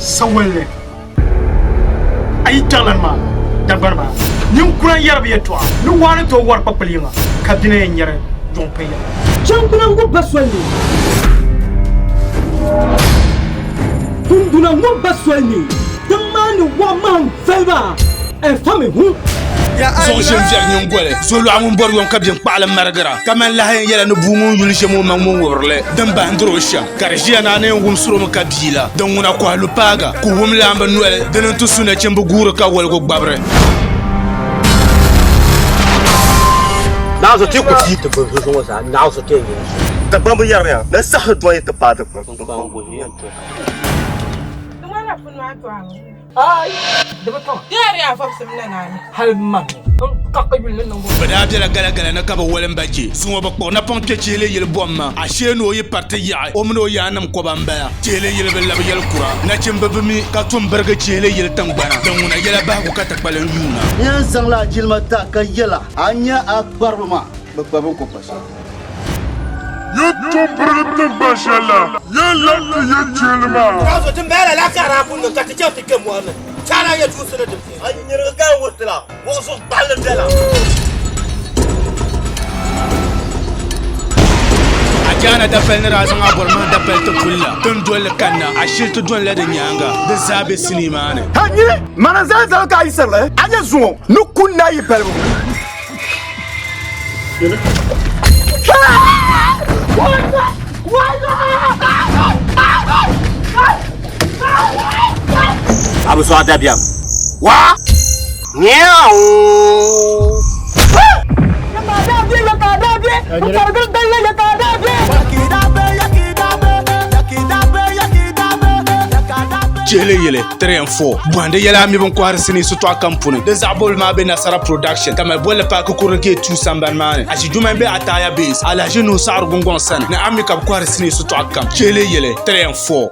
Sawalli, a yi kpiɛɣilana maa Dagbani maa, ninkura n-yɛri bɛ yɛtɔɣa ni waa ni tooi wari kpakpali yiŋa ka bɛ na yɛn nyari yuŋ pay ya. Chaŋkuna ŋɔ ba soli ni. Kunduna ŋɔ ba soli ni. Tiŋ maa ni waɣa mahim vali ba, ɛnfa mi hu. Zuɣu ʒe n-viɛri nyiŋgoli, zolɔɣu ŋun bɔri yom ka bɛ n-kpaɣili marigira, kamani lahi yɛn yɛla ni bua ŋun yuli ʒem o maŋ ŋun ŋubiri li, din bahindiri o shɛm, ka di ʒiya ni a ni yɛn wumsir o mi ka bia la, din ŋuna kɔhi lu paaga, ku wum laamba noli, dini n-ti su nachimba guuri ka woligu gbabiri. Naɣiso ti ku ti ti gbubi zuŋɔ zaa, naɣiso ti yɛn nyɛ so. Dagbamba yɛriya ni saɣiri dɔni ti paai dikpuni. Bɛ daa bela galagala ni ka bɛ wolim ba je. Zuŋɔ bɛ kpuɣi napɔŋ kpe chihili yili bom ma, ashee ni o yi pari ti yaɣi o mini o yaannim kɔba m-bala. Chihili yili bi labi yɛli kura. Nachimba bi mi ka tum birigi chihili yili tiŋgbana. Din ŋuna yɛla bahigu ka ti kpalim yuuna. N yɛn zaŋla a jilima ti a ka yɛl a, a nya a kparibu maa bi kpa bɛ ni ku kpa shɛli. Yi tum birigi tiŋgban shɛl la, yɛn labi ti yi chihili maa. Ka so ti mali lala ka daa pun niŋ ka ti chaŋ ti kpe mɔri ni chaana yɛ tuunsi ni din A nyirigi ka n wuriti la, buɣusuŋ kpahili bela. A jaana dapali ni daa zaŋ a bɔri mahi dapali ti puli la, ti ni doli li kanna, a shili ti dɔnila di nyaaŋa. Di zaa be sinii maa ni. A nyini mana zali zali ka a yi sirili, a nya zuŋɔ ni ku naai yi palibu. A bi sɔɣi dabiɛm. Waa! Miau! Chihili yili 3 and 4 bɔhindi yɛla a mi bin kɔhiri sinii sitɔɣu kam puuni di zaɣ bobili maa be Nasara Production ka mali bolli paaki kurili gate 2 sambani maa ni Ashi Jumai be Ataya Base Alhaji Nuhu Saɣiri Gungɔŋ sani ni a mi ka bɛ kɔhiri sinii sitɔɣu kam Chihili yili 3 and 4.